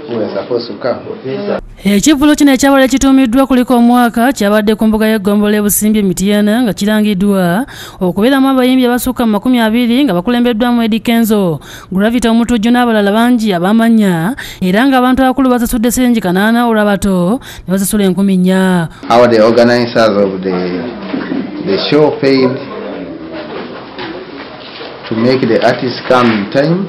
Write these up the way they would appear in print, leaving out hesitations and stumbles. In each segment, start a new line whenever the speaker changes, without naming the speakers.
Who were supposed to come.
Ekivvulu kino ekyabadde kituumiddwa kuliko omwaka kyabadde ku mbuga y'eggombolola e Busimbi e Mityana nga kirangiddwa okubeeramu abayimbi abasukka mu 20 nga bakulembeddwamu Eddy Kenzo, Gravity Omutujju n'abalala bangi ab'amannya, era ng'abantu abakulu basasudde siringi 8 olw'abato ne basasula 4,000.
How the organizers of the show failed to make the artists come in time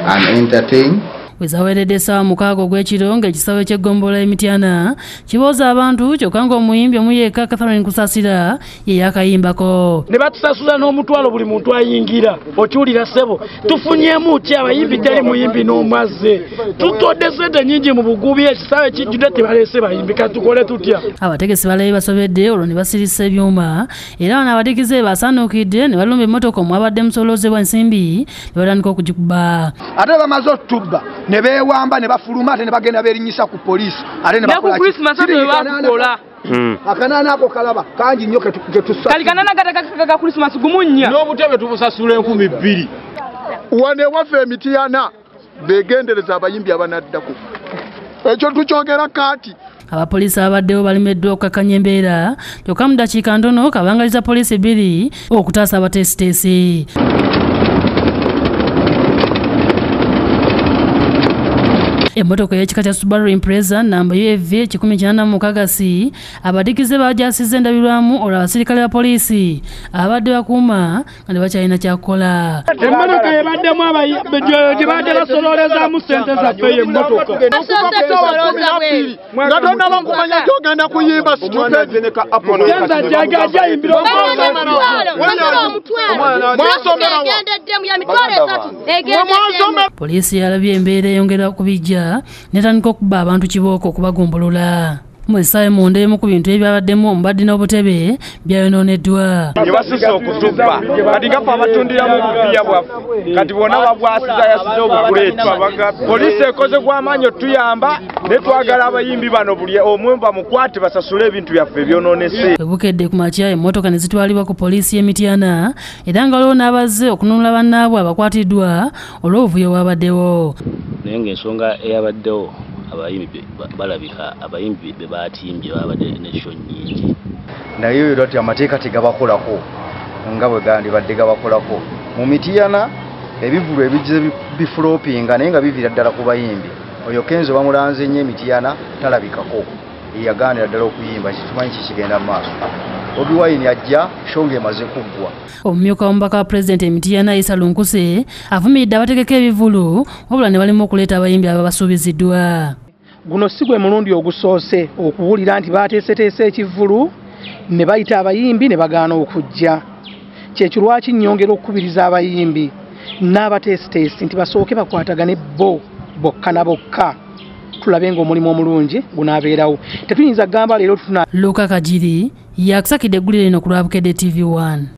and entertain.
We zaweredde essaawa 6 ogw'ekiro ng'ekisaawe ky'eggombolola e Mityana kibooza abantu, kyokka ng'omuyimbi omu yekka Catherine Kusasira ye yakayimbako.
Ne batusasula n'omutwalo buli muntu ayingira, okiwulira ssebo, tufunyeemu ki abayimbi teri muyimbi n'omwazze, tutodde ssente nnyingi mu bugubi, ekisaawe kijjudde tebaleese bayimbi, kati tukole tutya?
Abategesi balabe basobedde olwo ne basirisa ebyuma, era bano abadigize basaanuukidde ne balumba emmotoka omwabadde musolooze bw'ensimbi ne batandika okugikuba.
Ate bamaze otubba ne beewamba ne bafuluma ate ne bagenda beerinnyisa ku poliisi ate ne bakola akanaana ako kalaba kangi nnyo
ketusa kali Christmas gumu nnya
n'obutebe tubusasula 2,000.
Wano ewaffe e Mityana beegendereza abayimbi abanaddako, ekyo tukyogera kaati.
Abapoliisi abaddewo balemeddwa okukakkanya embeera, kyokka mu ddakiika ntono kabangaliza poliisi 2 okutaasa abateesiteesi. Emmotoka ey'ekika kya Subaru Impreza namba UAV 186 abadigize bagyasizza endabirwamu olwo abasirikale ba poliisi abadde bakuuma nga tebakyalina kyakukola.
Emmotoka ebaddemu gye badde basololezaamu ssente zaffe eyo emmotoka.
Nga tonnaba kumanya gy'ogenda kuyimba
Poliisi yalabye embeera eyongera okubijja netandika okuba abantu kibooko okubagumbulula. Mu essaawa munda emu ku bintu ebyabaddemu omubadde n'obutebe byayonooneddwa.
Ne basusse okutubba, kati nga ffe abatundiramu obupiya bwaffe, kati bwonna babwasiza yasize obukuleeti. Poliisi ekoze gw'amaanyi otuyamba, ne twagala abayimbi bano buli omu bamukwate basasule ebintu byaffe ebyonoonese.
Bwe bukedde ku makya emmotoka ne zitwalibwa ku poliisi y'e Mityana, era nga waliwo n'abazze okununula bannaabwe abakwatiddwa olw'obuvuyo bwabaddewo.
Naye ng'ensonga eyabaddewo abayimbi balabika abayimbi be batimbye babadde ne show nnyingi,
naye era nti amateeka tegabakolako nga bwe gandibadde gabakolako. Mu Mityana ebivvulu ebijja bifulopinga naye nga biviira ddala ku bayimbi. Oyo Kenzo bamulanze nnyo e Mityana talabikako, yagaanira ddala okuyimba, kitumanyi kikigenda mu maaso. Bobi Wine ajja show ng'emaze kuggwa.
Omumyuka w'omubaka wa pulezidenti e Mityana Isa Lunkuse avumiridde abategeka ebivvulu wabula ne balimu okuleeta abayimbi ababasuubiziddwa.
Guno si gwe mulundi ogusoose okuwulira nti baateeseteese ekivvulu ne bayita abayimbi ne bagaana okujja. Kyekyo lwaki nnyongera okukubiriza abayimbi n'abateesiteesi nti basooke bakwatagane bo bokka na bokka, tulabe ng'omulimu omulungi gunaabeerawo. Tetuyinza kugamba leero tufuna.
Luka Kajiri yakusakidde eggulire lino ku lwa Bukedde TV 1.